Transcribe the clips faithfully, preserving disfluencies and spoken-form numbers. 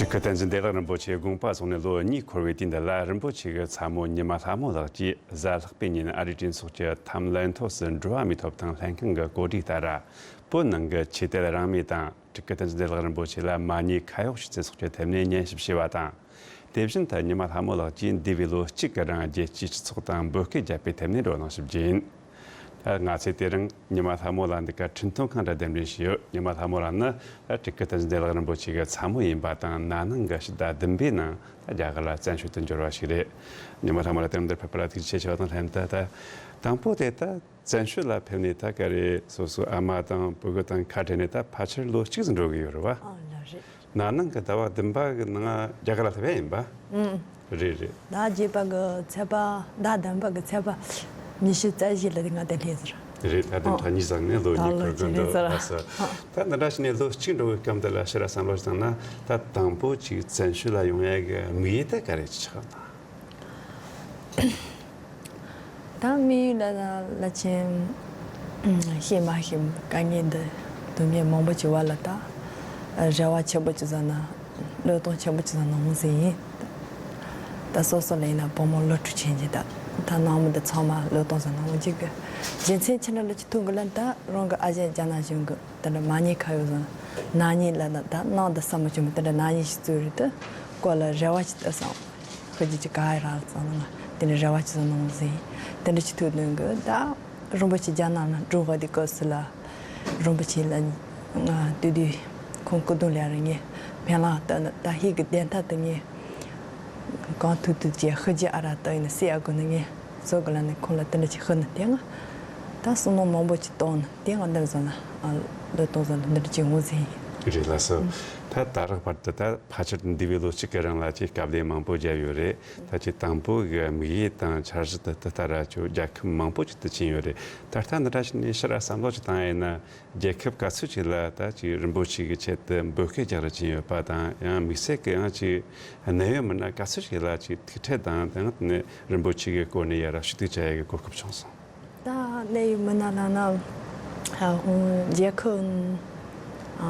སྐུ་བསྟན་འཛིན་བདེ་ལེགས་རིན་པོ་ཆེ་དགོངས་པ་རྫོགས་ནས་ལོ་གཉིས་འཁོར་བའི་དུས་འདི་ལ། རིན་པོ་ཆེ་གི་ཚ་མོ་ཉི་མ་ལྷ་མོ་ལགས་ཀྱིས་གཟའ་ལྷག་པའི་ཉིན་ཨ་རིའི་གྲོས་ཚོགས་ཀྱི་ཐམ་ལན་ཐོ་སི་འགྲོ་བ་མིའི་ཐོབ་ཐང་ལྷན་ཁང་གི་གོ་སྒྲིག་ལྟར། བོད་ནང་གི་ཆོས་དད་རང་མོས་དང་། སྐུ་བསྟན་འཛིན་བདེ་ལེགས་རིན་པོ་ཆེ་ལ་མ་ཉེས་ཁ་གཡོགས་ཞུ་རྩིས་སོགས་ཀྱི་ཐད་ནས་ཉན་ཞིབ་བྱས་པ་དང་། དེ་བཞིན་དུ་ཉི་མ་ལྷ་མོ་ལགས་ཀྱིས་འདས་པའི་ལོ་གཅིག་གི་རིང་རྒྱལ་སྤྱིའི་སྤྱི་ཚོགས་དང་འབོད་སྐུལ་བརྒྱབ་པའི་ཐད་ནས་བགྲོ་གླེང་ཞིབ་རྒྱས་ཡིན། ད་ང་ཚོས་དེ་རིང་ཉི་མ་ལྷ་མོ་ལགས་འདི་གར་འཕྲིན་ཐུང་ཁང་དུ་གདན་འདྲེན་ཞུས་ཡོད། ཉི་མ་ལྷ་མོ་ལགས་ནི་ད་སྐུ་བསྟན་འཛིན་བདེ་ལེགས་རིན་པོ་ཆེ་གི་ཚ་མོ་ཡིན་པ་དང་། ན་ནིང་གི་ཕྱི་ཟླ་བདུན་པའི་ནང་ད་རྒྱ་གར་ལ་བཙན་བྱོལ་དུ་འབྱོར་བ་ཞིག་རེད། ཉི་མ་ལྷ་མོ་ལགས་དེ་རིང་འདིར་ཕེབས་པ་ལ་ཐུགས་རྗེ་ཆེ་ཞུ་བ་དང་ལྷན་དུ། ད་དང་པོ་དེ་ད་བཙན་བྱོལ་ལ་ཕེབས་ནས་ད་ག་རེ་སོ་སོའི་ཨ་མ་དང་བུ་གུ་དང་ཁ་བྲལ་ནས་ད་ཕལ་ཆེར་ལོ་གཅིག་ཙམ་འགྲོ་གི་ཡོད་རེད་བ། ཨ་ལགས་རེད། ན་ནིང་གི་ཟླ་བ་བདུན་པ་གི་ནང་རྒྱ་གར་ལ་སླེབས་ཡ་ཡིན་པ། ཨང་། རེད་རེད། ཟླ་བརྒྱད་པ་གི་ཚེས་པ། ཟླ་བདུན་པ་གི་ཚེས་པ་ཉི་ཤུ་རྩ་བཞི་ལ་ང་དེ་སླེབས་ཟེར། རེད། ད་དེ་ཨང་། ཕྲ་གཉིས་ཙམ་ནས་ལོ་གཉིས་ད་ལོ་འཁོར་གི་གཅིག་འདུག་སླེབས་ཟེར། ལགས་སོ། ཨང་། ད་འདི་འདྲ་ཞིག་ནས་ལོ་གཅིག་འགྲོ་བའི་སྐབས་འདི་ལ་ཕྱིར་བསམ་བློ་ཞིག་བཏང་ན། ད་དང་པོ་ཅིག་བཙན་བྱོལ་ལ་ཡོང་ཡ་གི་དམིགས་ཡུལ་དེ་ག་རེ་ཅིག་ཆགས་ན། ད་དམིགས་ཡུལ་ལ་ལ་ཆེན་ཤེས་མ་ཤེས་དཀའ་ངལ་འདི་སྡུག་བསྔལ་མང་པོ་ཅིག་བར་ལ་ད་རེ་བ་ཆེན་པོ་ཅིག་བཟོ་ན། བློས་གཏོང་ཆེན་པོ་ཅིག་བཟོ་ན་འོང་ཟེར་ཡིན། ད་སོ་སོ་ལ་ཡིན་ན་བུ་མོ་བློ་གྲོས་ཆེན་གྱི་ད་ད་ནང་མི་འདི་ཚང་མ་བློས་གཏོང་བཟོ་ན་འོང་གི་གི། རྒྱུ་མཚན་ཅི་འདྲ་ལ་ཅིག་ཐུག་གི་ལ། ད་རང་གི་ཨ་ཞང་རྒྱ་ནག་གཞུང་གི་དེ་འདྲ་མ་ཉེས་ཁ་གཡོགས་བཟོ་ན། ན་ནིང་ལ་ན་ད་ནང་དུ་ས་མ་བྱུང་བ་དེ་འདྲ་ན་ནིང་ཞིག་བཙུགས་རེད། དེ་སྐོར་ལ་རེ་བ་ཅིག་བཏབ་སོང་། ཁོ་རྒྱུ་ཅིག་ག་ཡ་རག་ཙང་ན་དེ་འདྲ་རེ་བ་ཅིག་བཟོ་ནོ་ཟིན། དེ་འདྲ་ཅིག་ཐུག་དོན་གི་ད་རིན་པོ་ཆེ་རྒྱ་ནག་ན་འགྲོ་བ་དེ་སྐབས་སུ་ལ། རིན་པོ་ཆེ་ལ་ང་དུས་དུས་ཁོང་སྐུ་གདུང་ལ་རེ་ངས་སྨོན་ལམ་བཏབ་ན། ད་ཧིག་གི་བདེན་མཐའ་དེ་ངས་གང་ཐུབ་ཐུབ་ཀྱིས་ཤི་རྒྱུ་ཨ་ར་ད་ཡིན་ན་སྲིད་ཨ་དགོས་ན། ངས་ཚོ་གི་ལ་ནི་ཁོང་ལ་དེ་འདྲ་ཅིག་ཤི་ན་དེ་ང་ད་བསམ་བློ་མང་པོ་ཅིག་གཏོང་ན་དེ་ང་འདིར་བཟོ་ན་ལོ་གཏོང་བཟོ་ན་འདིར་ཅིག་འོང་ཟིན་ཡིན། རེད་ལགས་སོ། ད་ད་རག་བར་དུ་ད་ཕལ་ཆེར་འདས་པའི་ལོ་གཅིག་གི་རིང་ལ་ཅིག་དཀའ་ལས་མང་པོ་བརྒྱབ་ཡོད་རེད། ད་ཅིག་དང་པོ་གི་དམིགས་ཡུལ་དང་འཆར་གཞི་དེ་དེ་ལྟར་ཅིག་རྒྱལ་ཁབ་མང་པོ་ཅིག་ཏུ་ཕྱིན་ཡོད་རེད། ད་ལྟ་འདི་འདྲ་ཞིག་ནས་ཕྱིར་བསམ་བློ་ཅིག་བཏང་ཡིན་ན། རྒྱལ་ཁབ་ག་ཚོད་ཅིག་ལ་ད་ཅིག་རིན་པོ་ཆེ་གི་ཆེད་དུ་འབོད་སྐུལ་རྒྱག་རེས་བྱས་ཡོད་པ་དང་། ཡང་དམིགས་བསལ་གྱི་ཡང་ཅིག་གནད་ཡོད་མི་སྣ་ག་ཚོད་ཅིག་ལ་ཅིག་ཐུག་འཕྲད་དང་། དེ་ནས་རིན་པོ་ཆེ་གི་སྐོར་ནས་ཡར་ཞུ་གཏུག་བྱ་ཡ་གི་གོ་སྐབས་བྱུང་སོང་། ད་གནད་ཡོད་མི་སྣ་ལ་ན་ཨ་ཧོང་རྒྱལ་ཁབ་ཨ་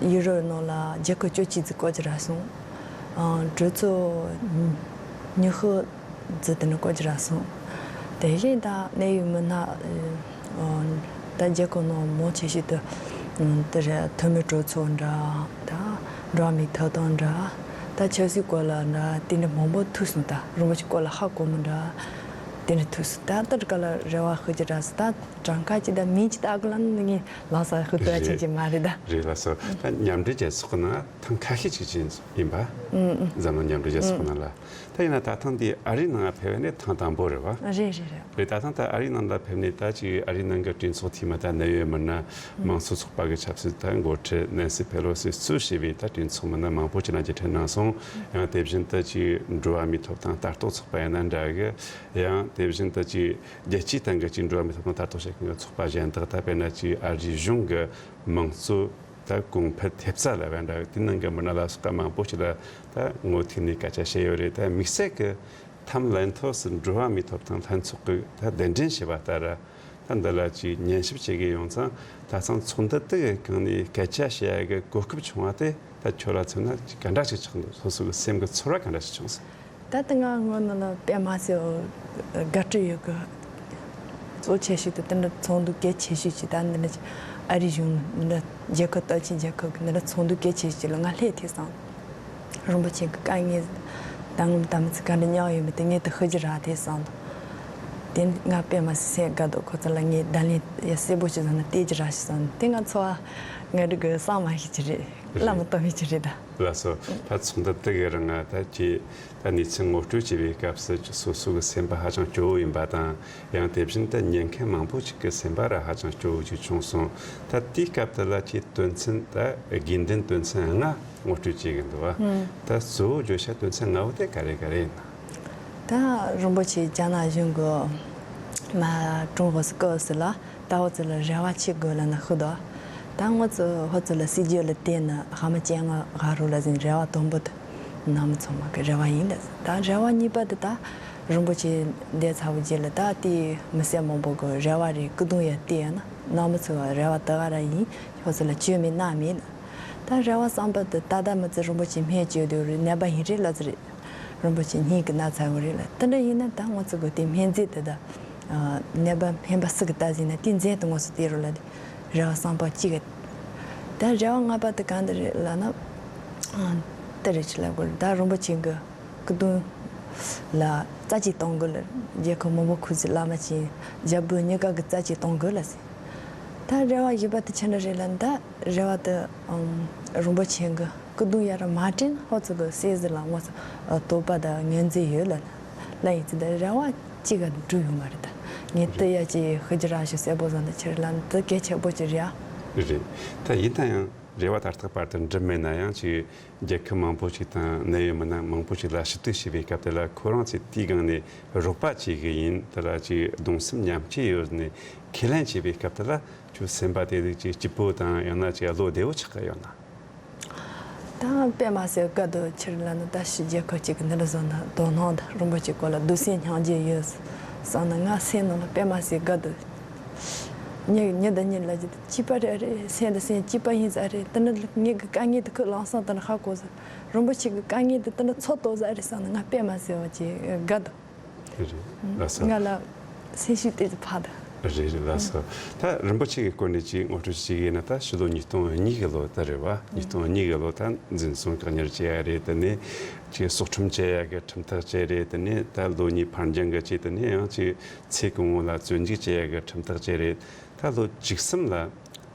ཡུ་རོབ་ནང་ལ་རྒྱལ་ཁབ་བཅུ་གཅིག་ཙམ་བསྐོར་གྱི་རག་སོང་། ཨ་གྲོས་ཚོགས་ཉི་ཤུ་ཙམ་དེ་འདྲ་བསྐོར་གྱི་རག་སོང་། དེ་བཞིན་ད་གནད་ཡོད་མི་སྣ་ཨ་ད་རྒྱལ་ཁབ་ནང་མང་ཆེ་ཤོས་དེ་དེ་རེད། འཐུས་མི་གྲོས་ཚོགས་འདྲ། ད་འགྲོ་བ་མིའི་ཐོབ་ཐང་འདྲ། ད་ཆབ་སྲིད་སྐོར་ལ་འདྲ། དེ་འདྲ་མང་པོ་ཐུག་སོང་། ད་རིན་པོ་ཆེ་སྐོར་ལ་ཧ་གོ་མི་འདྲ། དེ་འདྲ་ཐུག་སོང་། ད་ལྟར་ག་ལ་རེ་བ་ཤི་རྒྱུ་རག་སོང་། ད་གྲངས་ཀ་ཅིག་ད་མིང་ཅིག་ད་ག་ལ་ནི་ངས་ལག་ས་ཤི་ཏོ་ཡ་ཆེ་ཆེ་མ་རེད་ད། རེད་ལགས་སོ། ད་མཉམ་འབྲེལ་རྒྱལ་ཚོགས་ནང་ཐེངས་ཁ་ཤས་ཅིག་ཕྱིན་ཡིན་པ། ཨུམ་ཨུམ། འཛམ་གླིང་མཉམ་འབྲེལ་རྒྱལ་ཚོགས་ནང་ལ། ད་ཡིན་ན་ད་ཐེངས་འདི་ཨ་རིའི་ནང་ལ་ཕེབས་པ་ནི་ཐེངས་དང་པོ་རེད་བ། རེད་རེད་རེད། རེད། ད་ཐེངས་ད་ཨ་རིའི་ནང་ལ་ཕེབས་ནས་ད་ཅིག་ཨ་རིའི་ནང་གི་གྲོས་ཚོགས་འཐུས་མི་དང་གནད་ཡོད་མི་སྣ། མང་གཙོ་ཚོགས་པ་གི་ཆབ་སྲིད་དང་འགོ་ཁྲིད་ནན་སི་ཕེ་ལོ་སི་གཙོས་བྱས་པའི་ད་གྲོས་ཚོགས་མི་སྣ་མང་པོ་ཅིག་ལ་མཇལ་འཕྲད་གནང་སོང་། ཡང་དེ་བཞིན་དུ་ཅིག་འགྲོ་བ་མིའི་ཐོབ་ཐང་ལྟ་རྟོག་ཚོགས་པ་ཡིན་ན་འདྲ་གི། ཡང་དེ་བཞིན་དུ་ཅིག་རྒྱལ་སྤྱིའི་སྟེང་གི་ཅིག་འགྲོ་བ་མིའི་ཐོབ་ཐང་ལྟ་རྟོག་བྱེད་མཁན་གྱི་ཚོགས་པ་གཞན་དག། ད་དཔེར་ན་ཅིག་ཨ་རིའི་གཞུང་གི་མང་གཙོ་ད་གོང་འཕེལ་ཐེབས་རྩ་ལབ་པ་འདྲ་གི། དེ་ནང་གི་མི་སྣ་ལ་སོགས་པ་མང་པོ་ཞིག་ལ་ད་ངོ་ཐུག་ནས་སྐད་ཆ་བཤད་ཡོད་རེད། ད་དམིགས་བསལ་གྱི་ཐམ་ལན་ཐོ་སི་འགྲོ་བ་མིའི་ཐོབ་ཐང་ལྷན་ཚོགས་ཀྱིས་ད་གདན་འདྲེན་བྱས་པ་ལྟར། ད་འདི་ལ་ཅིག་ཉན་ཞིབ་བྱེད་ཀྱི་ཡོང་ཙང་། ད་ཚང་ཚོགས་འདུ་དེ་གི་སྒང་ནས་སྐད་ཆ་བཤད་ཡ་གི་གོ་སྐབས་བྱུང་བ་དེ་ད་ཁྱོད་ལ་མཚོན་ན་ཅིག་ག་འདྲ་ཞིག་ཆགས་འདུག་སོ་སོ་གི་སེམས་ཀྱི་ཚོར་བ་ག་འདྲ་ཞིག་བྱུང་སོང་། ད་ལྟ་ང་ངོ་ནང་ལ་དཔེ་མ་སྲིད་དགའ་སྤྲོ་ཡོད་གི། གཙོ་ཆེ་ཤོས་དེ་དེ་འདྲ་ཚོགས་འདུ་གལ་ཆེ་ཤོས་ཅིག་ད་འདི་འདྲ་ཅིག་ཨ་རི་གཞུང་འདི་འདྲ་རྒྱལ་ཁབ་སྟོབས་ཆེན་རྒྱལ་ཁབ་ཀྱི་འདི་འདྲ་ཚོགས་འདུ་གལ་ཆེ་ཤོས་ཅིག་ལ་ང་སླེབས་ཐུབ་སོང་། རིན་པོ་ཆེ་གི་དཀའ་ངལ་ད་ངོ་ད་མི་ཚེ་ག་འདྲ་མྱངས་ཡོད་མེད་དེ་ངས་དེ་ཤེས་རྒྱུ་རག་ཐུབ་སོང་། དེ་ང་དཔེ་མ་སྲིད་སེམས་དགའ་འདུག་ཁོ་ཚོ་ལ་ངས་བརྡ་ལན་ཡ་གསལ་པོ་ཅིག་བཟོས་ན་སྟེར་རྒྱུ་རག་ཤག་སོང་། དེ་ང་ཚོ་ང་འདྲ་གི་བསམ་མ་ཤེས་ཀྱི་རེད། བླ་མ་གཏོང་མེད་ཀྱི་རེད་ད། ལགས་སོ། ད་ཚོགས་འདུ་དེ་གི་རིང་ང་ད་ཀྱི་ད་གནས་ཚུལ་ངོ་སྤྲོད་བྱེད་པའི་སྐབས་སུ་སོ་སོ་གི་སེམས་པ་ཧ་ཅང་སྐྱོ་བོ་ཡིན་པ་དང་། ཡང་དེ་བཞིན་དུ་ཉན་མཁན་མང་པོ་ཞིག་གི་སེམས་པ་ར་ཧ་ཅང་སྐྱོ་བོ་ཅིག་བྱུང་སོང་། ད་དེའི་སྐབས་དེ་ལ་ཀྱི་དོན་ཚན་ད་དགོས་འདུན་དོན་ཚན་ལྔ་ངོ་སྤྲོད་བྱེད་ཀྱི་འདུག་བ། ཧུམ། ད་གཙོ་བོ་བརྗོད་བྱ་དོན་ཚན་ལྔ་བོ་དེ་ག་རེ་ག་རེ་ཡིན་ན། ད་རིན་པོ་ཆེ་རྒྱ་ནག་གཞུང་གི་མ་ཀྲུང་ཧོ་སི་ཀོ་སི་ལ་ད་འུ་ཚོ་ལ་རེ་བ་ཆེ་དགོས་ལ་ན་ཤི་དོ། ད་ང་ཚོ་ཧོ་ཚོ་ལ་སྲིད་ཇུས་ལ་བརྟེན་ནས་ཧ་མ་ཅན་ང་ཧ་རུ་ལ་ཟིན་རེ་བ་དང་པོ་དེ་ནང་མི་ཚང་མ་གི་རེ་བ་ཡིན་ལ། ད་རེ་བ་གཉིས་པ་དེ་ད་རིན་པོ་ཆེ་འདས་ཚར་བའི་རྗེས་ལ་ད་དེ་མི་སེར་མང་པོ་གི་རེ་བ་རེ་སྐུ་གདུང་ཡ་བལྟས་ཡ་ན་ནང་མི་ཚོ་རེ་བ་དེ་ག་ར་ཡིན། ཧོ་ཚོ་ལ་བཅོས་མེད་ན་མེད་ལ། ད་རེ་བ་བསམ་པ་དེ་ད་ལྟ་མི་ཚེ་རིན་པོ་ཆེ་སྨན་བཅོས་དུས་རེད། ནད་པ་ཡིན་རེད་ལབ་ཟེར་རེད། རིན་པོ་ཆེ་སྙིང་གི་ན་ཚ་ཡོང་རེད་ལ། དེ་འདྲ་ཡིན་ན་ད་ང་ཚོ་གི་དེ་སྨན་རྫས་དེ་ད་ནད་པ་སྨན་པ་སུ་གི་ལྟ་ཟིན་ན་དེ་འཛིན་དུ་ང་ཚོ་དེ་རུ་ལ་དེ་རེ་བ་བསམ་པ་གཅིག་གི། ད་རེ་བ་ལྔ་པ་དེ་གང་དེ་རེད་ལབ་ན། དེ་རེད་ཆི་ལབ་དགོས་རེད། ད་རིན་པོ་ཆེ་གི་སྐུ་གདུང་ལ་རྩ་ཆེ་གཏོང་དགོས་ལ། རྒྱལ་ཁབ་མང་པོ་ཁུ་ཚུར་བླ་མ་ཆེ་རྒྱལ་པོ་གཉིས་ཀ་གི་རྩ་ཆེ་གཏོང་དགོས་ལ་ཟེར། ད་རེ་བ་བཞི་པ་དེ་ཆི་འདྲ་རེད་ལབ་ན། ད་རེ་བ་དེ་ཨམ་རིན་པོ་ཆེ་གི་སྐུ་གདུང་ཡར་མ་དྲན་ཧོ་ཚོ་གི་སྲས་ཟིག་ལ་ངོ་ཚ་དོགས་པ་དང་ངོས་འཛིན་ཡོད་ལ་ལ་ཡིན་ཚེ་ད་རེ་བ་གཅིག་ག་འགྲུབ་ཡོང་མ་རེད། ད་ངས་དེ་ཡ་ཅིག་ཤི་རྒྱུ་ར་ཞིག་གསལ་པོ་བཟོ་འདི་ཆི་རེད་ལབ་ན་དེ་གལ་ཆེན་པོ་ཅིག་རེད་ཨ། རེད། ད་ཡིན་ན་ཡང་རེ་བ་ད་ལྟ་བར་དུ་འགྲུབ་མེད་ན་ཡང་ཅིག་རྒྱལ་ཁབ་མང་པོ་ཞིག་དང་ནད་ཡོད་མི་སྣ་མང་པོ་ཞིག་ལ་ཞུ་གཏུག་བྱེད་པའི་སྐབས་དེ་ལ་ཁོ་རང་ཚོས་དེའི་སྒང་ནས་རོགས་པ་བྱེད་གི་ཡིན། དེ་ལ་ཅིག་གདུང་སེམས་མཉམ་སྐྱེད་ཡོད་ནས་ཁས་ལེན་བྱེད་པའི་སྐབས་དེ་ལ་ཁྱོད་སེམས་པ་དེ་ཅིག་སྐྱིད་པོ་དང་ཡང་ན་ཅིག་བློ་བདེ་བོ་ཆགས་ཀྱི་ཡོད་ན། ད་དཔེ་མ་སྲིད་དགའ་འདུག་ཕྱིར་ལ་ནི་ད་ཕྱི་རྒྱལ་ཁབ་ཅིག་གི་འདི་འདྲ་བཟོ་ན་དོ་སྣང་དང་རིན་པོ་ཆེ་སྐོར་ལ་སྡུག་སེམས་མྱོང་རྒྱུ་ཡོད་བསམ་ན་ང་སེམས་ནང་ལ་དཔེ་མ་སྲིད་དགའ་འདུག་ཉི་ཉི་ཟླ་ཉི་ལ་ཅི་སྐྱིད་པ་རེད་རེད། སེམས་དང་སེམས་སྐྱིད་པ་ཡིན་ས་རེད། དེ་ནི་ངེད་ཀྱི་དཀའ་ངལ་དེ་ཁོས་ལམ་སང་དེ་ནི་ཧ་གོ་ཟེར། རིན་པོ་ཆེ་གི་དཀའ་ངལ་དེ་དེ་ནི་ཚོད་ལྟོ་ཟ་རེད་བསམ་ན་ང་དཔེ་མ་སྲིད་བ་ཅིག་དགའ་འདུག་རེད། ལགས་སོ། ང་ལ་སེམས་ཤུགས་དེ་ཚོ་འཕར་འདུག་རེད་རེད། ལགས་སོ། ད་རིན་པོ་ཆེ་གི་སྐོར་ནས་ཅིག་ངོ་སྤྲོད་ཅིག་ཡིན་ན། ད་ཕྱི་ལོ་ཉིས་སྟོང་གཉིས་གི་ལོ་ད་རེད་བ། ཉིས་སྟོང་གཉིས་གི་ལོ་ད་འཛིན་བཟུང་བཀག་ཉར་བྱས་ཡ་རེད། དེ་ནས་ཅིག་སྲོག་ཁྲིམས་བཅད་ཡ་གི་ཁྲིམས་ཐག་བཅད་རེད། དེ་ནས་ད་ལོ་གཉིས་ཕར་འགྱངས་གི་བྱས། དེ་ནས་ཡང་ཅིག་ཚེ་གང་བོ་ལ་བཙོན་འཇུག་བྱས་ཡ་གི་ཁྲིམས་ཐག་བཅད་རེད། ད་ལོ་བཅུ་གསུམ་ལ་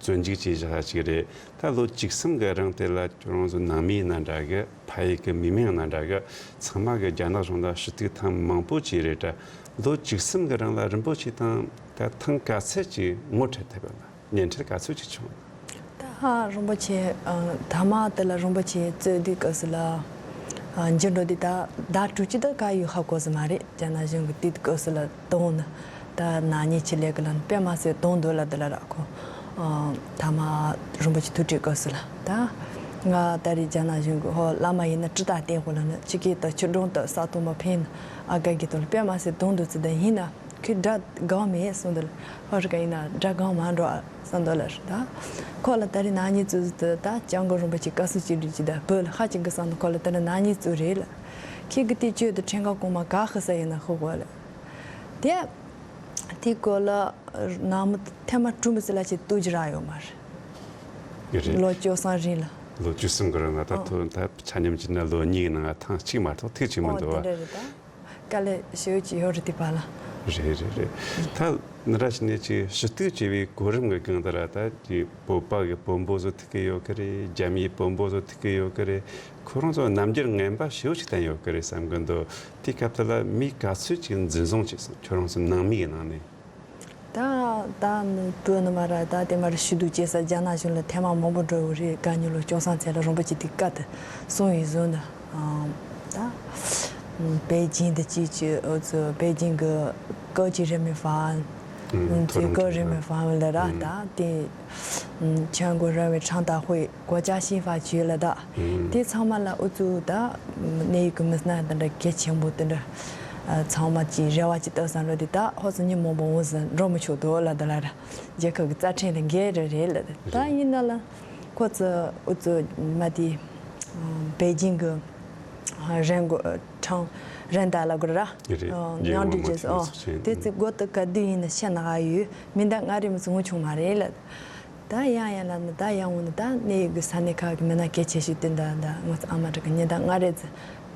བཙོན་འཇུག་བྱས་བཞག་ཅིག་རེད། ད་ལོ་བཅུ་གསུམ་གི་རིང་དེ་ལ་ཁྱོད་རང་ཚོ་ནང་མི་ཡིན་ན་འདྲ་གི། ཕ་ཡུལ་གི་མི་མང་ཡིན་ན་འདྲ་གི། ཚང་མ་གི་རྒྱ་ནག་གཞུང་ལ་ཞུ་གཏུག་ཐེངས་མང་པོ་བྱས་རེད་ད། ལོ་བཅུ་གསུམ་གི་རིང་ལ་རིན་པོ་ཆེ་དང་ད་ཐེངས་ག་ཚོད་ཅིག་ངོ་འཕྲད་ཐུབ་ཡོད་ན། ཉེ་འཕྲད་ག་ཚོད་ཅིག་བྱུང་ཡོད་ན། ད་ཧ་རིན་པོ་ཆེ་ཨ་ཐ་མ་དེ་ལ་རིན་པོ་ཆེ་རྩོད་དུས་སྐབས་སུ་ལ་ཨ་འགྱུར་འགྲོ་དུས་ད་ཟླ་དྲུག་ཅུ་དང་ག་ཡོད་ཧ་གོ་ས་མ་རེད། རྒྱ་ནག་གཞུང་གི་དུས་སྐབས་སུ་ལ་དང་ནི་ད་ན་ནིང་ཕྱི་ལོ་གི་ལ་ནི་དཔེ་མ་སྲིད་དང་འདོད་ལ་དེ་ལ་ར་ཁོ་ཨ་ཐ་མ་རིན་པོ་ཆེ་ཐུག་འཕྲད་སྐབས་སུ་ལ་ད་ང་ད་རེས་རྒྱ་ནག་གཞུང་གི་ཧོ་བླ་མ་ཡིན་ན་སྤྲུལ་སྟངས་བསྟན་དགོས་ལ་ནི་ཕྱི་རྒྱལ་དུ་ཆོས་སྒྲོན་དུ་ས་སྟོང་མ་ཕན་ཨ་ག་གི་དོ་ལ་དཔེ་མ་སྲིད་དང་འདོད་ཚུལ་དེ་ཡིན་ན། ཁོས་དགྲ་སྒང་མེད་གསུངས་འདུག་ཧོར་ག་ཡིན་ན་དགྲ་སྒང་མ་འགྲོ་ཨ་གསུངས་འདུག་ལ་ད། ཁོ་ལ་ད་རེས་ན་ནིང་ཙུ་ཙུ་ད་སྐྱབས་མགོན་རིན་པོ་ཆེ་བཀའ་ཟུར་ཅིག་འདྲི་ཅི་ད་བོད་ལ་ཧ་ཅིག་གི་བསམ་ན་ཁོ་ལ་ད་རེས་ན་ནིང་ཙུ་རེད་ལ། ཁྱེད་ཀྱི་དེ་བཅོས་དུ་ཁྲིམས་ཁང་གོང་མ་ག་ཧི་ས་ཡིན་ན་ཧི་གོ་ལ། དེ་དེ་སྐོར་ལ་ནང་མི་ཐེངས་མ་དྲུག་མི་ཚེ་ལ་ཅིག་ལྟོས་རྒྱུ་རག་ཡོད་མ་རེད། ཡོད་རེད། ལོ་བཅུ་གསུམ་རིང་ལ། ལོ་བཅུ་གསུམ་གི་རིང་ལ་ད་ཨོ་ཐོ་ད་ཆ་མཉམ་གྱི་ན་ལོ་གཉིས་ནང་ཐེངས་གཅིག་མ་གཏོགས་ཐེངས་གཅིག་མི་ཨོ་འདུག་དེ་འདྲ་རེད་ད། དཀའ་ལས་ཞེ་པོ་ཅིག་ཡོད་རེད་དེ་བར་ལ། རེད་རེད་རེད། ད་ནི་ར་ཞིག་ནས་ཅིག་ཞུ་གཏུག་བྱས་པའི་གོ་རིམ་གྱི་སྒང་དེ་ར་ད་ཅིག་བོད་པ་གི་བོན་པོ་ཚོ་ཐུག་གི་ཡོད་གི་རེད། རྒྱ་མིའི་བོན་པོ་ཚོ་ཐུག་གི་ཡོད་གི་རེད། ཁོ་རང་ཚོ་རྣམ་འགྱུར་ངན་པ་ཞེ་པོ་ཅིག་བསྟན་ཡོད་གི་རེད་བསམ་གི་འདུག་དེའི་སྐབས་དེ་ལ་མི་ག་ཚོད་ཅིག་འཛིན་བཟུང་བྱས་སོང་། ཁྱོད་རང་ཚོ་ནང་མི་ཡི་ནང་ནས། ད་ད་ནི་བོད་ནི་མ་ར་ད་དེ་མ་ར་ཞུ་གཏུག་བྱེད་ས་རྒྱ་ནག་གཞུང་ལ་ཐེངས་མ་མང་པོ་འགྲོ་ཡོད་རེད། ག་ཉིན་ལོ་བཅུ་གསུམ་ཚེ་ལ་རིན་པོ་ཆེ་དེ་བཀའ་དེ་གསུང་ཡིན་བཟོ་ནི། ཨང་ད་པེ་ཅིང་དུ་ཅི་ཅི་ཨོ་ཙི་པེ་ཅིང་གི་ཀའོ་ཅི་རི་མི་ཧྥང་ཨང་ཙི་ཀའོ་རི་མི་ཧྥང་ལ་ར་ད་དེ་全国人民长大会 国家宪法局ལ་ད། དེ་ཚང་མ་ལ་ཨུ་ཚུགས་ད་གནས་ཡུལ་གྱི་མི་སྣ་དེ་འདྲ་གལ་ཆེན་པོ་དེ་འདྲ་ཚང་མ་གྱིས་རེ་བ་ཅིག་བཏབ་ས་འགྲོ་དེ་ད་ཧོ་སི་ཉིན་མང་པོ་འོང་ཟིན་འགྲོ་མི་ཆོག་དོ་ལ་དེ་ལ་ར་རྒྱལ་ཁབ་ཀྱི་རྩ་ཁྲིམས་ལ་འགལ་རེ་རེད་ལ་ད་ཡིན་ན་ལ་ཁོ་ཚོ་ཨུ་ཚུགས་མ་དེ་པེ་ཅིང་གི་རེན་གོ་ཁྲང་རེན་ད་ལ་གོ་ར་མྱང་འདྲི་རྗེས་ཨོ་དེ་ཚིག་གོ་ཏི་ག་དུས་ཡིན་ན་ཤ་ན་ཨ་ཡོད་མི་འདའ་ང་རེ་མི་ཚོ་ངོ་ཆུང་མ་རེད་ལ། ད་ཡང་ཡང་ལ་ནི་ད་ཡང་འོ་ནི་ད་གནས་ཡུལ་གྱི་ས་གནས་ཁག་གི་མི་སྣ་གལ་ཆེ་ཤོས་དེ་འདྲ་འདྲ་ངོ་ཚ་ཨ་མ་འདྲ་གི་ཉི་ཟླ་ལྔ་རེ་ཙམ་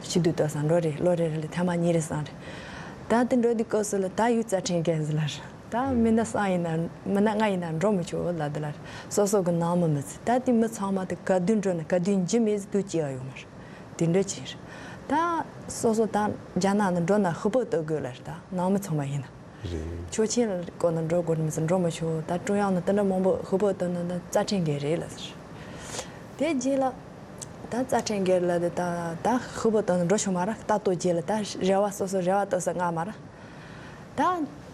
ཞི་དུལ་ཏོག་ཙམ་འགྲོ་རེད། ལོ་རེ་རེ་ལ་ཐེངས་མ་གཉིས་རེ་སང་རེད། ད་དེ་འགྲོ་དུས་སྐབས་སུ་ལ་ད་ཡུལ་རྩ་ཁྲིམས་འགལ་ཟེར་ལ་རེད། ད་མི་སྣ་སང་ཡིན་ན་མི་སྣ་ལྔ་ཡིན་ན་འགྲོ་མི་ཆོག་ལ་དེ་ལ་རེད། སོ་སོ་གི་ནང་མི་མི་ཚེ་ད་དེ་མི་ཚང་མ་དེ་ག་དུས་འགྲོ་ན་ག་དུས་འཇི་མེད་ཟེར་དུས་སྐྱེ་བ་ཡོང་མ་རེད། དེ་འདྲ་ཅིག་རེད། ད་སོ་སོ་ད་རྒྱ་ནག་ནས་འགྲོ་ན་ཧུ་པོ་ལྟ་དགོས་ལ་རེད། ད་ནང་མི་ཚང་མ་ཡིན་ན། རེད། ཆོག་མཆན་ལ་བཀོད་ན་འགྲོ་དགོས་མི་ཚེ་འགྲོ་མི་ཆོག་ད་ཀྲུང་དབྱང་ནས་དེ་འདྲ་མང་པོ་ཧུ་པོ་བཏོན་ན་ད་རྩ་ཁྲིམས་འགལ་རེད་ལ་ཟེར། དེ་རྗེས་ལ་ད་རྩ་ཁྲིམས་འགལ་ལ་དེ་ད་ད་ཧུ་པོ་བཏོན་ན་འགྲོ་ཆོག་མ་ར། ད་ལྟོ་རྗེས་ལ་ད་རེ་བ་སོ་སོ་རེ་བ་བཏོན་ས་ང་མ་ར། ད་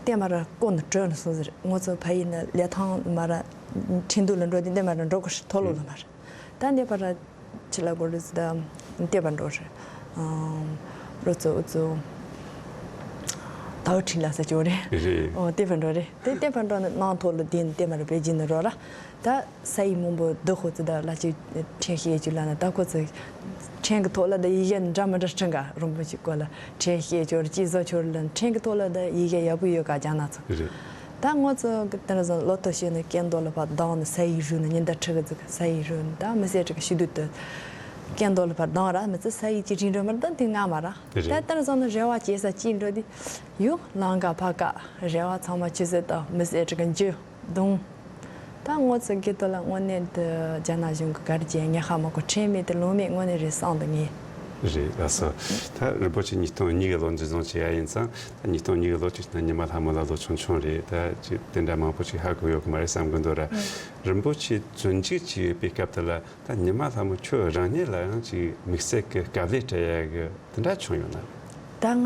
དེ་མ་ར་བཀོད་ནས་བྲོས་ནས་སོང་ཟེར། ང་ཚོ་ཕ་ཡུལ་ནས་ལི་ཐང་མ་ར་ཁྲིན་ཏུའུ་ལ་འགྲོ་དེ་འདི་མ་ར་འགྲོ་དགོས་མཐོ་སློབ་ལ་མ་ར། ད་འདི་པ་ར་ཆི་ལ་གོ་རི་ཙི་ད་ལྟེ་བ་འགྲོ་རེད། ཨང་རོ་ཙོ་ཨུ་ཙོ་ དའོ་ཁྲིན་ལ་ཟེར་གྱི་ཡོད་རེད། རེད། ཨོ་དེ་ཕར་འགྲོ་རེད། དེ་དེ་ཕར་འགྲོ་ནི་ནང་ཐོག་ལ་དེ་ནི་དེ་མར་པེ་ཅིན་ནས་རོ་ར། ད་ས་ཡིག་མང་པོ་འདི་ཧོ་ཙི་ད་ལ་ཅིག་ཕྲན་ཤེས་ཅིག་ལ་ན་ད་ཁོ་ཚོས་ཕྲན་གྱི་ཐོག་ལ་ད་ཡི་གེ་འདྲ་མི་འདྲ་ཁྲིད་ག་རིན་པོ་ཆེ་སྐོར་ལ་ཕྲན་ཤེས་ཅོར་ཅི་བཟོ་ཆོར་ལ་ཕྲན་གྱི་ཐོག་ལ་ད་ཡི་གེ་ཡག་པོ་ཡོད་ག་རྒྱ་ནག་ཚོ། རེད། ད་ང་ཚོ་གི་དེ་འདྲ་ཟེར་ལོ་ཐོ་ཤེས་ནས་སྐད་མདོ་ལ་ཕར་ལྡང་ནས་ས་ཡིག་རུ་ནས་ཉི་ཟླ་ཁྲི་གི་ཚིག་ས་ཡིག་རུ་ནས་ད་མི་སེར་ཁྲི་གི་ཤི་དུས་དུ་སྐད་མདོ་ལ་ཕར་ལྡང་ར་མི་ཚེ་ས་ཡིག་ཅིག་རིན་འགྲོ་མར་ད་དེ་ང་མ་ར། རེད། ད་དེ་འདྲ་ཟེར་ནས་རེ་བ་བྱེད་ས་ཅི་འགྲོ་དེ་ཡོ་ལང་ཀ་ཕ་ཀ་རེ་བ་ཚང་མ་ཆུད་ཟོས་དང་མི་སེར་ཁྲི་གི་འཇུ། གདོང་། ད་ངོ་ཚ་གི་དོ་ལ་དངོས་གནས་དུ་རྒྱ་ནག་གཞུང་གི་གར་གྱི་ཉེ་ཧ་མ་གོ་ཁྲེལ་མེད་དུ་ལོང་མེད་དངོས་གནས་རེད་བསམ་དུ་ངེས། རེད་ལགས་སོ། ད་རིན་པོ་ཆེ་ཉིས་སྟོང་གཉིས་གི་ལོ་འཛིན་བཟུང་བྱེད་ཡ་ཡིན་ཙང་ད་ཉིས་སྟོང་གཉིས་གི་ལོ་གཅིག་ན་ཉི་མ་ལྷ་མོ་ལ་ལོ་ཆུང་ཆུང་རེད། ད་ཅིག་དེ་འདྲ་མང་པོ་ཅིག་ཧ་གོ་ཡོད་གི་མ་རེད་བསམ་གི་འདུག་ར། རིན་པོ་ཆེ་བཙོན་འཇུག་བྱས་ཡོད་པའི་སྐབས་དེ་ལ་ད་ཉི་མ་ལྷ་མོ་ཁྱོད་རང་ཉིད་ལ་ཡང་ཅིག་དམིགས་བསལ་གི་དཀའ་ལས་སྤྲད་ཡ་གི་དེ་འདྲ་བྱུང་ཡོད་ན། ད་ང་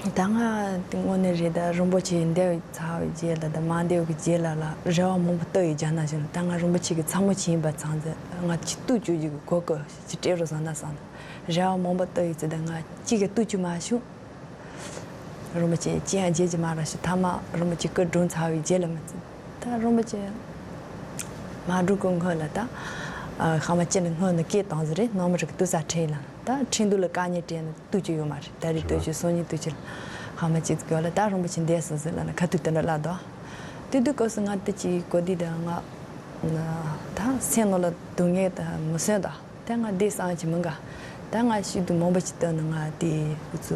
ད་ང་དེ་དངོས་གནས་རེད། ད་རིན་པོ་ཆེ་འདས་ཚར་བའི་རྗེས་ལ་ད་མ་འདས་ཀྱི་རྗེས་ལ་ལ་རེ་བ་མང་པོ་བཏབ་ཡོད་རྒྱ་ནག་གཞུང་ལ། ད་ང་རིན་པོ་ཆེ་གི་ཚ་མོ་ཆེ་ཡིན་པ་ཚང་ཚེ་ང་ཆི་ཏུ་བཅུ་གཅིག་གི་གོ་གོ་ཞིག་སྤྲད་རོགས་བཟང་ན་བསམ། རེ་བ་མང་པོ་བཏབ་ཡོད་ཚེ་ད་ང་གཅིག་གི་ཏུ་བཅུ་མ་བྱུང་། རིན་པོ་ཆེ་ཅི་ཡང་བརྗེད་ཀྱི་མ་རེད་ཞུ། ཐ་མ་རིན་པོ་ཆེ་སྐུ་གྲོངས་ཚར་བའི་རྗེས་ལ་མི་ཚེ་ད་རིན་པོ་ཆེ་མ་འགྲོ་གི་སྔོན་ལ་ད་ཨ་ཧ་མ་ཅི་ནས་སྔོན་ནས་སྐད་བཏང་ཟིག་རེད། ནང་མི་རིགས་ཏུ་ས་ཁྲིད་ལ་ད་ཁྲིན་ཏུ་ལ་དཀའ་ཉེན་སྤྲད་ནས་ཏུ་ཅི་ཡོད་མ་རེད། ད་རེས་ཏུ་ཅི་སོ་ཉིན་ཏུ་ཅི་ལ་ཧ་མ་ཅི་གི་ལ་ད་རིན་པོ་ཆེ་འདས་སོང་ཟིག་ལ་ན་ཁ་ཐུག་དེ་འདྲ་ལ་དོ། དེ་དུས་སྐབས་སུ་ང་དེ་ཅི་གོ་དེ་ད་ང་ད་སེམས་ནང་ལ་སྡུག་བསྔལ་ད་མི་སོན་ད། དེ་ང་འདི་སང་ཅི་མི་འགའ། ད་ང་ཤི་དུ་མང་པོ་ཅིག་བཏོན་ནས་ང་དེ་ཁུ་ཚུ་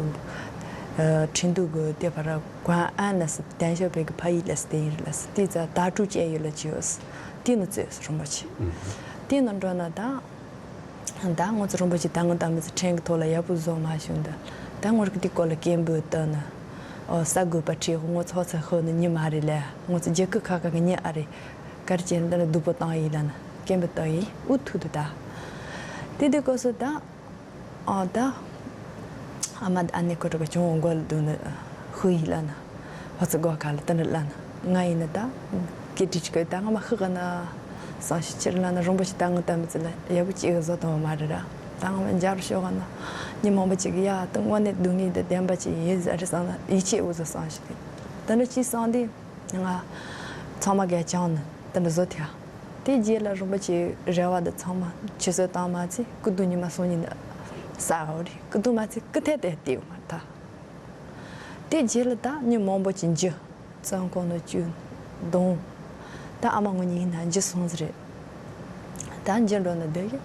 ཁྲིན་ཏུ་གི་དེ་བར་གོང་ཨན་ལ་སི་དན་ཞོ་བེ་གི་ཕ་ཡི་ལ་སི་དེ་ཡིན་ལ་སི་དེ་ཙ་ད་ཀྲུ་ཅེ་ཡོད་ལ་ཅི་ཡོད་སི་དེ་ནི་ཙོས་རིན་པོ་ཆེ། དེ་ནི་འགྲོ་ན་ད་ད་ང་ཚོ་རིན་པོ་ཆེ་ད་ང་ད་མི་ཚོ་ཕྲན་གི་ཐོག་ལ་ཡག་པོ་བཟོ་མ་བྱུང་ད། ད་ངོ་རིག་དེ་སྐོར་ལ་སྐད་འབོད་བཏོན་ནས་ཨོ་ས་དགོས་པ་ཁྲིད་ངོ་ཚོ་ཚ་ཧོ་ནི་ཉི་མ་རེ་ལས་ངོ་ཚོ་རྒྱལ་ཁབ་ཁ་ཁ་གི་ཉི་ཨ་རེ། གར་ཅན་འདི་ནི་སྡུག་པོ་བཏང་ཡིན་ལ་ན་སྐད་འབོད་བཏང་ཡིན་ཨུ་ཐུག་ཏུ་ད། དེ་དུས་སྐབས་སུ་ད་ཨ་ད་ཨ་མ་ཨ་ནེ་ཁོ་ཏྲ་ག་ཅུང་འོང་གོ་ལ་འདུག་ནི་ཧུ་ཡིན་ལ་ན་ཧོ་ཚི་གོ་ཁ་ལ་ཏི་ནི་ལ་ན་ང་ཡིན་ན་ད་ཀེ་ཏི་ཅི་གོ་ད་ང་མ་ཧུ་ག་ན་སང་ཤི་ཕྱིར་ལ་ན་རིན་པོ་ཆེ་ད་ང་ད་མི་ཚི་ལ་ཡག་པོ་ཅིག་གི་བཟོ་དང་མ་རེད་ར། ད་ང་མ་འཇར་ཤོག་ག་ན་ཉི་མང་པོ་ཅིག་ཡ་ད་དངོས་གནས་སྡུག་བསྔལ་དེ་བདེན་པ་ཅིག་ཡིན་ཟེར་རེད་སང་ན་ཡིད་ཆེས་འུ་ཚོ་སང་ཤི་དེ་ད་ནི་ཅི་སང་དེ། ང་ཚང་མ་གས་བྱང་ནས་དེ་འདྲ་བཟོ་ཐལ། དེ་རྗེས་ལ་རིན་པོ་ཆེའི་རེ་བ་འདི་ཚང་མ་ཆུད་ཟོས་བཏང་མ་ཚད་སྐུ་གདུང་ཉི་མ་སང་ཉིན་ས་འོ་རེད། སྐུ་གདུང་མ་ཚད་སྐུ་ཐད་དེ་བལྟས་ཡོད་མ་ཐག། དེ་རྗེས་ལ་ད་མྱི་མང་པོ་ཅིག་འཇུ་བཙོན་ཁང་ནང་བཅུག་གདོང་། ད་ཨ་མ་ངོ་གཉིས་ཡིན་ན་འཇུ་སོང་ཟེར་རེད། ད་འཇུ་འགྲོ་ན་འདོད་ཀྱི།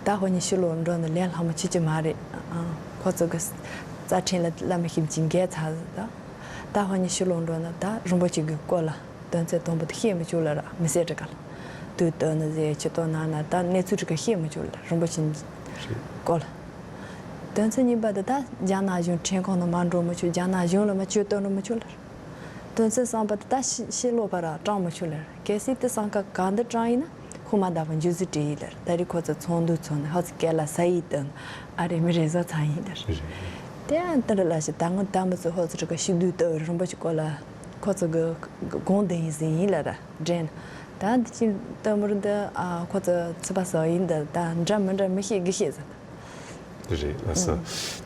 ད་ཧོ་ནི་ཕྱི་ལོགས་འགྲོ་ན་ལས་སླ་མོ་ཆེ་ཆེ་མ་རེད། ཨ། ཁོ་ཚོ་གི་རྩ་ཕྲན་ལ་བླ་མ་ཞིབ་ཅིང་འགལ་ཚར་ཟིག་ད། ད་ཧོ་ནི་ཕྱི་ལོགས་འགྲོ་ན་ད་རིན་པོ་ཆེ་གི་སྐོར་ལ་དོན་ཚན་དང་པོ་དེ་བཤད་མི་ཆོག་ལ་ར་མི་ཟེར་འདྲི་ག་ལ། དུས་དོན་ནི་ཟེར་ཆུ་དོན་ན་ན་ད་གནས་ཚུལ་འདྲི་ག་བཤད་མི་ཆོག་ལ་རིན་པོ་ཆེ་སྐོར་ལ། དོན་ཚན་གཉིས་པ་དེ་ད་རྒྱ་ནག་གཞུང་ཁྲིམས་ཁང་ནང་མ་འགྲོ་མི་ཆོག་རྒྱ་ནག་གཞུང་ལ་མ་ཆོས་སྟོན་རུ་མི་ཆོག་ལ། དོན་ཚན་གསུམ་པ་དེ་ད་ཕྱི་ཕྱི་ལོགས་པ་ར་དྲང་མི་ཆོག་ལ། གལ་སྲིད་དེ་སང་ཁ་གང་འདི་དྲང་ཡིན་ན་ཧུ་མ་ད་པ་འཇུ་ཟི་བྲིས་ཡིན་ལ་ད་རེས་ཁོ་ཚོ་ཚོགས་འདུ་ཚོགས་ནས་ཧ་ཚོ་སྐད་ལ་ས་ཡིག་དང་ཨ་རེ་མི་རེ་བཟོ་ཚང་ཡིན་ལ། དེ་ཡང་དེ་འདྲ་ལ་ཞིག་ད་ངོ་ད་མི་ཚོ་ཧོ་ཚོ་རི་ཀ་ཤི་དུས་ལྟ་བུ་རིན་པོ་ཆེ་སྐོར་ལ་ཁོ་ཚོ་གི་དགོངས་དེ་ཡིན་ཟིན་ཡིན་ལ་ར་འདྲེན། ད་འདི་ཅི་ལྟ་མུར་འདི་ཨ་ཁོ་ཚོ་ཚི་པ་ཟ་ཡིན་འདི་ད་འདྲ་མི་འདྲ་མི་ཤེས་གི་ཤེས་ཟིན། དེ་རེད་ལགས་སོ།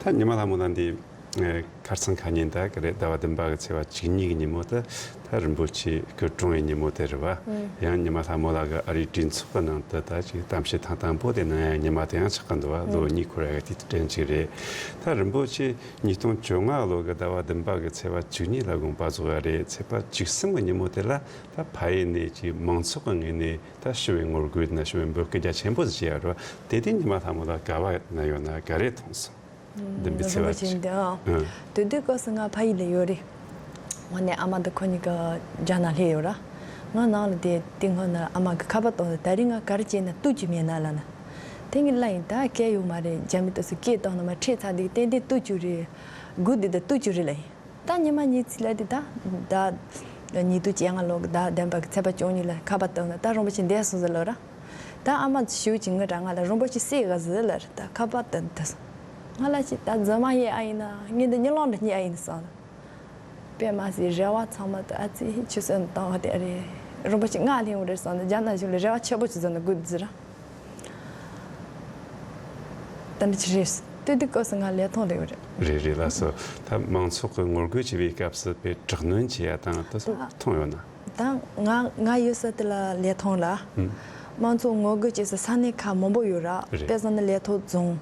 ད་ཉི་མ་ལྷ་མོ་ལ་འདི་ཁར་སང་ཁ་ཉིན་ད་ག་རེད་ཟླ་བ་བདུན་པ་གི་ཚེས་པ་བཅུ་གཉིས་ཀྱི་ཉིན་མོ་ད་ད་རིན་པོ་ཆེ་སྐུ་གྲོངས་པའི་ཉིན་མོ་དེ་རེད་བ། ཡང་ཉི་མ་ལྷ་མོ་ལ་གི་ཨ་རིའི་གྲོས་ཚོགས་ཀྱི་ནང་དུ་ད་ཅིག་གཏམ་བཤད་ཐེངས་དང་པོ་དེ་གནང་ཡ་ཉི་མ་དེ་ཡང་ཆགས་ཀྱི་འདུག་བ། ལོ་གཉིས་འཁོར་ཡ་གི་དུས་དྲན་ཅིག་རེད། ད་རིན་པོ་ཆེ་ཉིས་སྟོང་བཅོ་ལྔ་ལོ་གི་ཟླ་བ་བདུན་པ་གི་ཚེས་པ་བཅུ་གཉིས་ལ་དགོངས་པ་རྫོགས་ཡ་རེད། ཚེས་པ་བཅུ་གསུམ་གི་ཉིན་མོ་དེ་ལ་ད་ཕ་ཡུལ་ནས་ཅིག་མང་ཚོགས་ཀྱི་ངོས་ནས་ད་ཞི་བའི་ངོ་རྒོལ་ན་ཞི་བའི་འབོད་སྐུལ་རྒྱ་ཆེན་པོ་ཞིག་བྱས་ཡ་རེད་བ། དེ་དུས་ཉི་མ་ལྷ་མོ་ལ་དགའ་བ་ན་ཡོད་ན་ག་རེ་མཐོང་སོང་། བདུན་པའི་ཚེས་པ་རིན་པོ་ཆེ་གཅིག་འདི་ཨང་། ཨང་། དེ་དུས་སྐབས་སུ་ང་ཕ་ཡུལ་ལ་ཡོད་རེད། ངོ་ནས་ཨ་མ་འདི་ཁོ་གཉིས་ཀ་རྒྱ་ནག་སླེབས་ཡོད་ར། ང་ནང་ལ་དེ་དེ་སྔོན་ན་ཨ་མ་གི་ཁ་པར་བཏང་ནས་ད་རིང་ང་ག་རེ་བྱས་ན་ཏུ་ཅི་མེད་ན་ལ་ན། དེ་ངས་ལ་ཡིན་ད་སྐད་ཡོད་མ་རེད། རྒྱ་མི་ཏོག་སུ་སྐད་བཏང་ན་མ་ཁྲིད་ཚར་འདུག་ཏན་ཏན་ཏུ་ཅི་རེད། དགུ་འདི་ད་ཏུ་ཅི་རེད་ལ་ཡིན། ད་ཉི་མ་གཉིས་ཚིག་ལ་དེ་ད་ད་ཉིས་སྟོང་བཅོ་ལྔ་ལོ་གི་ཟླ་བདུན་པ་གི་ཚེས་པ་བཅུ་གཉིས་ལ་ཁ་པར་བཏང་ན་ད་རིན་པོ་ཆེ་འདས་སོང་ཟེར་ལོ་ར། ད་ཨ་མ་ཞུ་ཅིག་ངའི་རང་ང་ལ་རིན་པོ་ཆེ་སྲས་ག་ཟི་ལ་རེད། ད་ཁ་པར་དུ་འདི་ང་ལ་ཅི་ད་རྫུན་མ་ཡེ་ཨ་ཡིན་ན་ངས་འདི་གཉིད་ལོག་འདི་གཉིད་ཨ་ཡིན་སང་། དཔེ་མ་སྲིད་རེ་བ་ཚང་མ་ད་ཨ་ཙི་ཆུ་སོན་བཏང་བ་དེ་རེད། རིན་པོ་ཆེ་ང་ལྷིང་བ་རེད་སང་ད་རྒྱ་ནག་གཞུང་ལ་རེ་བ་ཆེ་པོ་ཅིག་ཟིན་ན་དགོས་འདི་ཟེར། ད་འདི་ཅི་རེད། དེ་དུས་སྐབས་སུ་ང་ལས་ཐོག་ལས་ཡོད་རེད། རེད་རེད། ལགས་སོ། ད་མང་ཚོགས་ཀྱི་ངོ་རྒོལ་བྱེད་པའི་སྐབས་སུ་དཔེ་དྲག་གནོན་བྱེད་ཡ་དང་དེ་ཚོ་མཐོང་ཡོད་ན། ད་ང་ང་ཡོད་ས་དེ་ལ་ལས་ཐོག་ལ། ཨུམ། མང་ཚོགས་ངོ་རྒོལ་བྱེད་ས་ས་གནས་ཁག་མང་པོ་ཡོད་ར། རེད། དཔེ་བཞག་ན་ལས་ཐོག་རྫོང་།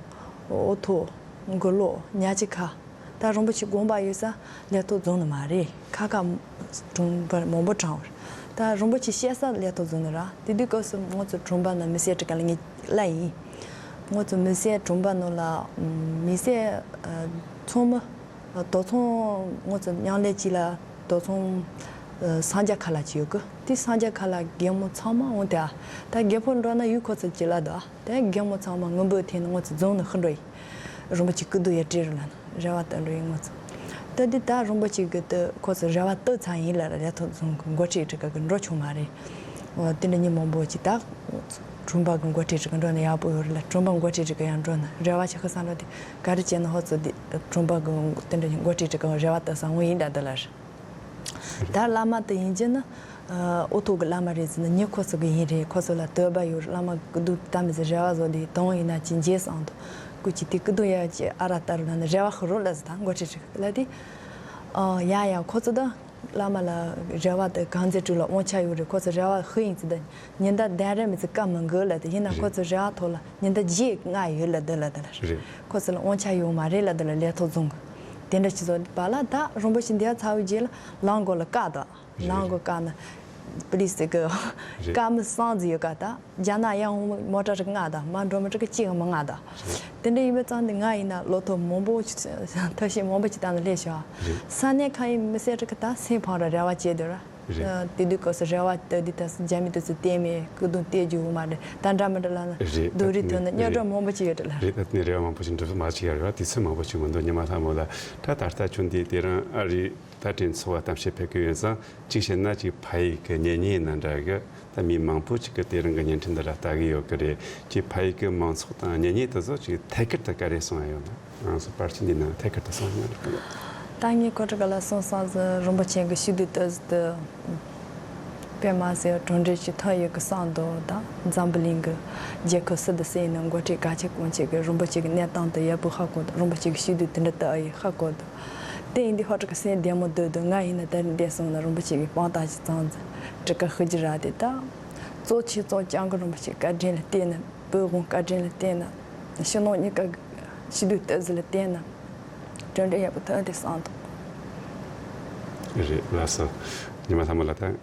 འོ་ཐོག་མགོ་ལོག་ཉག་ཆུ་ཁ། ད་རིན་པོ་ཆེ་དགོངས་པ་ཡོད་ས་ལས་ཐོག་རྫོང་ནི་མ་རེད། ཁ་ཁ་གྲོང་པ་མང་པོ་དྲངས་པ་རེད། ད་རིན་པོ་ཆེ་བཤད་ས་ལས་ཐོག་རྫོང་ནི་ར། དེ་དུས་སྐབས་སུ་ང་ཚོ་གྲོང་པ་ནང་མི་སེར་ཁྲི་ཀ་ལ་ངས་གླ་ཡིན། ང་ཚོ་མི་སེར་གྲོང་པ་ནང་ལ་མི་སེར་ཚང་མ་དོ་ཚང་ང་ཚོ་མཉམ་ལས་གཅིག་ལ་དོ་ཚང་སངས་རྒྱས་ཁ་ལག་ཅིག་ཡོད་གི། དེ་སངས་རྒྱས་ཁ་ལག་རྒན་མོ་ཚང་མ་འོང་དེ་ཨ། ད་རྒད་པོ་འགྲོ་ན་ཡུལ་ཁོ་ཚོ་ཅི་ལ་དོ་ཨ། དེ་རྒན་མོ་ཚང་མ་ངུ་འབོད་འཐེན་ནས་ང་ཚོ་རྫོང་ནས་ཤི་འགྲོ་ཡི། རིན་པོ་ཆེ་སྐུ་གདུང་ཡར་སྤྲད་རོགས་ལབ་ནས་རེ་བ་བཏོན་འགྲོ་ཡི་ང་ཚོ། ད་དེ་ད་རིན་པོ་ཆེ་གི་དེ་ཁོ་ཚོ་རེ་བ་བཏོན་ཚར་ཡིན་ལབ་ར། ལས་ཐོག་རྫོང་གི་འགོ་ཁྲིད་ཁྲི་ཀ་གི་འགྲོ་བྱུང་མ་རེད། འོ་དེ་འདྲ་མི་མང་པོ་ཅིག་ད་གྲོང་པ་གི་འགོ་ཁྲིད་ཁྲི་ཀ་འགྲོ་ན་ཡག་པོ་ཡོད་རེད་ལབ། གྲོང་པ་འགོ་ཁྲིད་ཁྲི་ཀ་ཡང་འགྲོ་ན་རེ་བ་ཆེ་ཁ་སང་འགྲོ་དེ་ག་རེ་བྱས་ན་ཧོ་ཚོ་དེ་གྲོང་པ་གི་དེ་འདྲ་འགོ་ཁྲིད་ཁྲི་ཀ་རེ་བ་བཏོན་ས་འོང་ཡིན་ད་དེ་ལ་རེད། ད་བླ་མ་དེ་ཡིན་གྱི་ན། ཨ། འུ་ཐུག་གི་བླ་མ་རེད་ཟེར་ན་མྱི་ཁོ་ཚོ་གི་ཡིན་རེད། ཁོ་ཚོ་ལ་དད་པ་ཡོད། བླ་མ་སྐུ་གདུང་ད་མི་ཟེར་རེ་བ་བཟོ་དེ་དོན་ཡིན་ན་ཅི་འཇལ་སང་དུ་སྐུ་ཅི་དེ་སྐུ་གདུང་ཡ་ཅི་ཨ་ར་ལྟ་རུ་ན་ནི་རེ་བ་ཤོར་རོགས་ལ་ཟེར། ད་འགོ་ཁྲིད་ཁྲི་ཀ་ལ་དེ། ཨ། ཡ་ཡ་ཁོ་ཚོ་ད་བླ་མ་ལ་རེ་བ་དེ་གང་ཚེ་སྲིད་ལ་དབང་ཆ་ཡོད་རེད། ཁོ་ཚོ་རེ་བ་ཤོར་ཡིན་ཚེ་ད་ཉི་ཟླ་གདན་རབས་མི་ཚེ་བཀའ་མི་འགུག་ལ་དེ་ཡིན་ན་ཁོ་ཚོ་རེ་བ་ཐོག་ལ་ཉི་ཟླ་རྗེས་ལྔ་ཡོད་ལ་དེ་ལ་དེ་ལ་རེད། ཁོ་ཚོ་ལ་དབང་ཆ་ཡོད་མ་རེད་ལ་དེ་ལ་ལས་ཐོག་རྫོང་གི་དེ་འདྲ་ཅི་ཚོ་བ་ལ་ད་རིན་པོ་ཆེ་འདི་ཚར་བའི་རྗེས་ལ་ལམ་གོ་ལ་བཀག་ད། རེད། ལམ་གོ་བཀག་ན་པུ་ལི་སི་གི་རེད། བཀག་མི་སང་ཟིག་ཡོད་ཀ་ད་རྒྱ་ནག་ཡང་མོ་ཊ་རིག་ལྔ་ད་མ་འགྲོ་མི་རིག་གཅིག་མ་ལྔ་ད། རེད། དེ་འདྲ་ཡིན་པའི་ཙང་འདི་ང་ཡིན་ན་ལོ་ཐོ་མང་པོ་ཐབས་ཤེས་མང་པོ་ཅིག་བཏང་ནས་སླེབས་ཤག་རེད། ས་གནས་ཁ་ཡི་མི་སེར་རིག་གི་ད་སེམས་ཕམ་ར་རེ་བ་བྱེད་འདོད་ར། རེད། དེ་དུས་སྐབས་སུ་རེ་བ་ལྟ་དུས་ད་སུ་རྒྱ་མི་དེ་ཚོ་བསྟན་མེད་སྐུ་གདུང་བསྟན་རྒྱུ་བོ་མ་རེད། ད་འདྲ་མི་འདྲ་ལ་ན་རེད། སྡུག་རུས་ཐོན་ན་རྙོག་དྲ་མང་པོ་ཅིག་ཡོད་དྲ་ལ། རེད། ད་ནི་རེ་བ་མང་པོ་ཞིག་འགྲུབ་མ་བྱེད་ཡ་རེད་བ། དུས་ཚོད་མང་པོ་ཞིག་མི་འདུག་ཉི་མ་ལྷ་མོ་ལ་ད་ད་ལྟ་ཁྱོད་འདི་དེ་རིང་ཨ་རི་ད་དྲན་ཚོ་བ་གཏམ་བཤད་ཕེབས་ཀྱི་ཡོད་ཙང་གཅིག་བཤད་ན་གཅིག་ཕ་ཡུལ་གྱི་གཉེན་ཉེ་ཡིན་ན་འདྲ་གི་ད་མི་མང་པོ་ཅིག་གི་དེ་རིང་གི་བརྙན་འཕྲིན་འདི་ལ་ལྟ་གི་ཡོད་གི་རེད། གཅིག་ཕ་ཡུལ་གྱི་མང་ཚོགས་དང་གཉེན་ཉེ་དེ་ཚོ་གཅིག་ཐད་ཀར་དུ་ག་རེ་གསུང་ཡ་ཡོད་ན། ང་ཚོ་པར་ཆས་འདི་ནང་ཐད་ཀར་དུ་གསུངས་ཡོད་རེད། ད་ངས་ཁོ་ཚོ་ག་ལ་གསུངས་སོང་ཟེར་རིན་པོ་ཆེ་གི་ཤིས་བརྗོད་ལྟ་ཟེར་དུ་དཔེ་མ་ཟེར་གྲུབ་འབྲས་ཅིག་ཐོན་ཡོད་གི་བསམ་འདུག་ད་འཛམ་བུ་གླིང་གི་རྒྱལ་ཁབ་སུ་དང་སུ་ཡིན་ན་འགོ་ཁྲིད་གལ་ཆེ་གང་ཆེ་གི་རིན་པོ་ཆེ་གི་གནས་སྟངས་དེ་ཡག་པོ་ཧ་གོ་འདུག་རིན་པོ་ཆེ་གི་ཤིས་བརྗོད་དེ་འདྲ་ལྟ་ཡི་ཧ་གོ་འདུག་དེ་ཡིན་དུས་ཧོ་ཁྲི་ཀ་སེམས་བདེ་མོ་འདུག་འདུག་ང་ཡིན་ན་ད་རིང་འདས་སོང་ན་རིན་པོ་ཆེ་གི་དཔང་རྟགས་ཅིག་བཙལ་ཟེར་ཁྲི་ཀ་ཤི་རྒྱུ་ར་དེ་ད་གཙོ་ཆེ་གཙོ་རྐྱང་གི་རིན་པོ་ཆེ་བཀའ་དྲིན་ལ་བརྟེན་ན། བོད་དབང་བཀའ་དྲིན་ལ་བརྟེན་ན། ཕྱི་ནང་གཉིས་ཀ་ཤིས་བརྗོད་ལྟ་ཟེར་ལ་བརྟེན་ན། གྲུབ་འབྲས་ཡག་པོ་ཐོན་ཏེ་བསམ་འདུག་རེད་ལགས་སོ། ཉི་མ་ལྷ་མོ་ལགས་ད། ཨ།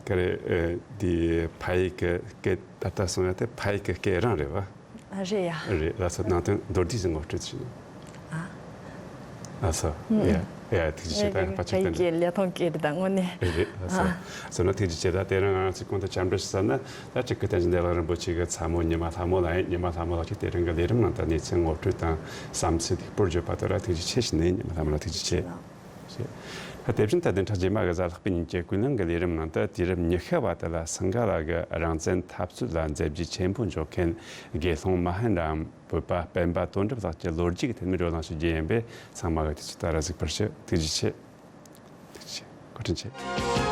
ག་རེ། ཨ། འདི་ཕ་ཡུལ་གྱི་སྐད་ད་ལྟ་གསུང་ཡ་དེ་ཕ་ཡུལ་གྱི་སྐད་རང་རེད་བ། ཨ། རེད་ཡ། རེད་ལགས་སོ། ནང་དོན་མདོར་བསྡུས་ཤིག་ངོ་སྤྲོད་ཞུ། ཨ། ལགས་སོ། ཨུ། ཡ་ཡ། ཐུགས་རྗེ་ཆེ། ད་ཕ་ཕ་ཕྱོགས་ཡུལ་གྱི་ལས་ཐོག་སྐད་རེད་ད་དངོས་གནས། རེད་རེད་ལགས་སོ། ཨ། སོ་ན་ཐུགས་རྗེ་ཆེ། ད་དེ་རིང་ང་ཚོས་གོང་དུ་འཆམ་མགྲོན་ཞུ་ས་ན་ད་ཅིག་གི་བསྟན་འཛིན་བདེ་ལེགས་རིན་པོ་ཆེ་གི་ཚ་མོ་ཉི་མ་ལྷ་མོ་ལགས་ཡིན། ཉི་མ་ལྷ་མོ་ལགས་ཀྱིས་དེ་རིང་གི་ལས་རིམ་ནང་དུ་གནས་ཚུལ་ངོ་སྤྲོད་དང་བསམ་ཚུལ་ལེགས་པོར་བརྗོད་པ་དེ་ལ་ཐུགས་རྗེ་ཆེ་ཞུ་ནས་ཉི་མ་ལྷ་མོ་ལགས་ཐུགས་རྗེ་ཆེ། ད་དེ་བཞིན་དུ་བདུན་ཕྲག་རྗེས་མ་གི་གཟའ་ལྷག་པའི་ཉིན་གྱི་ཀུན་གླེང་གི་ལས་རིམ་ནང་དུ་དུས་རབས་ཉི་ཤུ་བ་དེ་ལ་སིངྒ་ལ་གི་རང་བཙན་འཐབ་རྩོད་ལ་མཛད་རྗེས་ཆེན་པོ་འཇོག་མཁན་དགེ་སློང་མ་ཧན་རམ་བོད་པ་སྤེན་པ་དོན་གྲུབ་ལགས་ཀྱི་ལོ་རྒྱུས་ཀྱི་ཐད་ནས་བགྲོ་གླེང་ཞུ་རྒྱུ་ཡིན་པས་ཚང་མ་གི་དུས་ཚོད་ད་ར་གཟིགས་པར་ཞུ། ཐུགས་རྗེ་ཆེ། ཐུགས་རྗེ་ཆེ། བཀའ་དྲིན་ཆེ།